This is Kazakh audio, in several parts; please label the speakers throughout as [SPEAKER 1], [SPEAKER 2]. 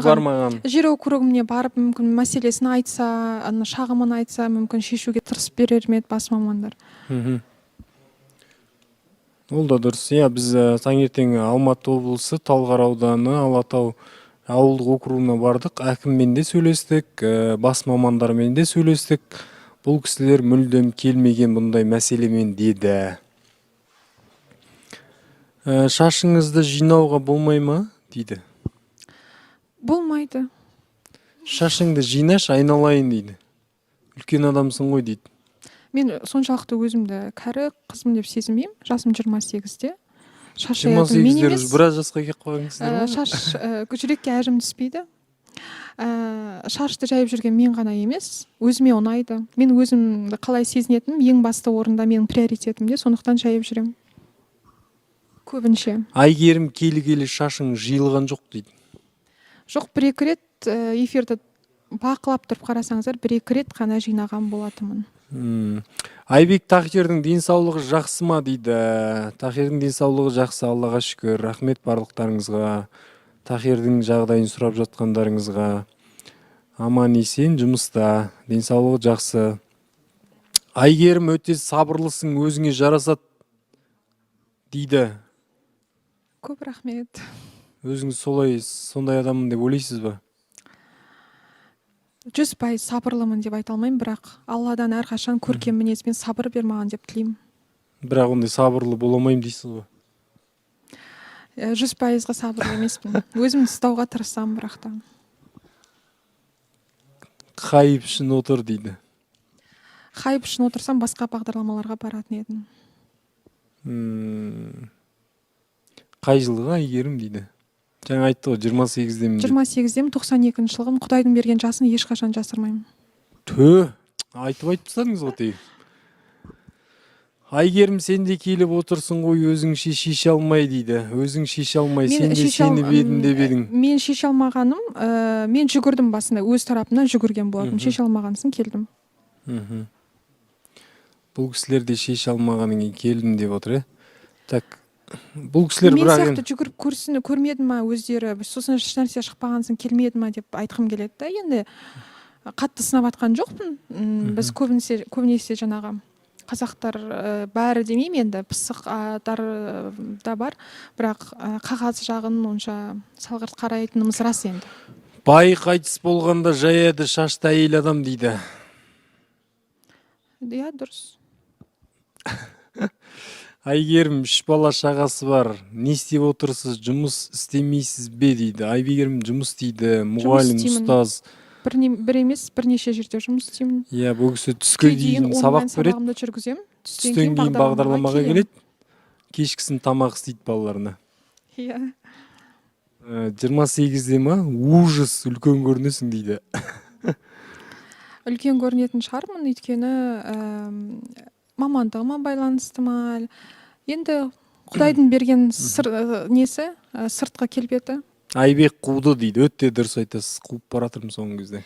[SPEAKER 1] Бармаған.
[SPEAKER 2] Жер округіне барып, мүмкін, мәселесін айтса, ана шағымын айтса, мүмкін, шешуге тырысып берер ме еді бас мамандар.
[SPEAKER 1] Ол да дұрыс, иә. Біз таңертең Алматы облысы, Талғар ауданы, Алатау ауылдық округына бардық. Әкіммен де сөйлестік, бас мамандармен де сөйлестік. Бұл кісілер мүлдем келмеген бұндай мәселемен деді. Шашыңызды жинауға болмай ма дейді.
[SPEAKER 2] Болмайды.
[SPEAKER 1] Шашыңды жинашы, айналайын дейді, үлкен адамсың ғой дейді.
[SPEAKER 2] Мен соншалықты өзімді кәрі қызбын деп сезінбеймін. Жасым 28-де. Шаш
[SPEAKER 1] жиырма
[SPEAKER 2] жаятын мен
[SPEAKER 1] сегіздер
[SPEAKER 2] емес.
[SPEAKER 1] Уже біраз жасқа келіп қалғансыздар
[SPEAKER 2] Ә,
[SPEAKER 1] ма?
[SPEAKER 2] Шаш жүрекке әжім түспейді. Шашты жайып жүрген мен ғана емес, өзіме ұнайды. Мен өзімді қалай сезінетінім ең басты орында, менің приоритетімде, сондықтан жайып жүремін көбінше.
[SPEAKER 1] Әйгерім, келі келі шашың жиылған жоқ дейді.
[SPEAKER 2] Жоқ, бір екі рет, эфирді бақылап тұрып қарасаңыздар, бір екі рет қана жинаған болатынмын.
[SPEAKER 1] Айбек, Тахирдің денсаулығы жақсы ма дейді. Тахирдің денсаулығы жақсы, Аллаға шүкір. Рахмет барлықтарыңызға, Тахирдің жағдайын сұрап жатқандарыңызға. Аман есен жұмыста, денсаулығы жақсы. Әйгерім, өте сабырлысың, өзіңе жарасады дейді.
[SPEAKER 2] Көп рахмет.
[SPEAKER 1] Өзіңіз солай, сондай адаммын деп ойлайсыз ба?
[SPEAKER 2] 100% сабырлымын деп айта алмаймын, бірақ Алладан әрқашан көркем мінез бен сабыр бер маған деп тілеймін.
[SPEAKER 1] Бірақ ондай сабырлы бола алмаймын дейсіз ғой.
[SPEAKER 2] 100%-ға сабырлы емеспін, өзімді ұстауға тырысамын, бірақ та.
[SPEAKER 1] Хайп үшін отыр дейді.
[SPEAKER 2] Хайп үшін отырсам, басқа бағдарламаларға баратын едім.
[SPEAKER 1] Қай жылғы Әйгерім дейді. Жаңа айтты ғой, 28-демін деп.
[SPEAKER 2] 28-демін, 92-жылғымын. Құдайдың берген жасын ешқашан жасырмаймын.
[SPEAKER 1] Тө, айтып айтып тастадыңыз ғой тегі. Әйгерім, сен де келіп отырсың ғой, өзіңше шеше алмай дейді. Өзің шеше алмай,
[SPEAKER 2] Мен
[SPEAKER 1] сен де
[SPEAKER 2] шеше ал-
[SPEAKER 1] сеніп едім деп едің.
[SPEAKER 2] Мен шеше алмағаным, мен жүгірдім басында, өз тарапымнан жүгірген болатынмын. Шеше алмаған соң келдім.
[SPEAKER 1] Бұл кісілер де шеше алмағаннан кейін келдім деп отыр, иә. Так, бұл кісілер
[SPEAKER 2] Мен
[SPEAKER 1] бірақ
[SPEAKER 2] сияқты
[SPEAKER 1] енді
[SPEAKER 2] жүгіріп көрсін, көрмеді ма өздері, сосын ешнәрсе шықпаған соң келмеді ма деп айтқым келеді да. Енді қатты сынап жатқан жоқпын. Біз көбінесе жаңағы қазақтар, бәрі демеймін енді, пысықтар да бар, бірақ қағаз жағын онша салғырт қарайтынымыз рас енді.
[SPEAKER 1] Бай қайтыс болғанда жаяды шашты әйел адам дейді.
[SPEAKER 2] Иә, дұрыс.
[SPEAKER 1] Әйгерім, үш бала шағасы бар, не істеп отырсыз, жұмыс істемейсіз бе дейді. Әйгерім жұмыс істейді, мұғалім,
[SPEAKER 2] Істеймін.
[SPEAKER 1] ұстаз.
[SPEAKER 2] Бір емес, бірнеше жерде жұмыс істеймін.
[SPEAKER 1] Иә, бұл кісі түске дейін
[SPEAKER 2] онлайн
[SPEAKER 1] сабақ береді.
[SPEAKER 2] Сабағымды жүргіземін.
[SPEAKER 1] Түстен кейін бағдарламаға келеді, кешкісін тамақ істейді балаларына.
[SPEAKER 2] Иә.
[SPEAKER 1] 28-де ма, ужас, үлкен көрінесің дейді.
[SPEAKER 2] Үлкен көрінетін шығармын, өйткені мамандығыма байланысты ма, енді Құдайдың берген сыр, несі, сыртқы келбеті.
[SPEAKER 1] Айбек қуды дейді. Өте дұрыс айтасыз, қуып бара жатырмын соңғы кезде.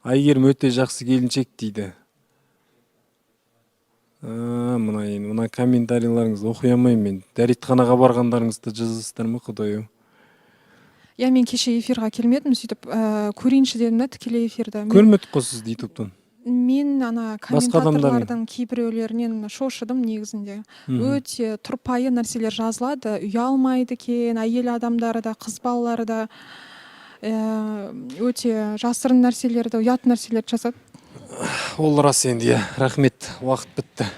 [SPEAKER 1] Әйгерім өте жақсы келіншек дейді. Мына енді мына комментарийлеріңізді оқи алмаймын мен. Дәретханаға барғандарыңызды жазасыздар ма, құдай ау?
[SPEAKER 2] Иә, мен кеше эфирға келмедім, сөйтіп көрейінші дедім да тікелей эфирді.
[SPEAKER 1] Көрмедік қой сізді ютубтан.
[SPEAKER 2] Мен ана
[SPEAKER 1] Басқа адамдар.
[SPEAKER 2] комментаторлардың кейбіреулерінен шошыдым негізінде. Өте тұрпайы нәрселер жазылады, ұялмайды екен әйел адамдары да, қыз балалары да. Өте жасырын нәрселерді, ұят нәрселерді жазады.
[SPEAKER 1] Ол рас енді, иә. Рахмет, уақыт бітті.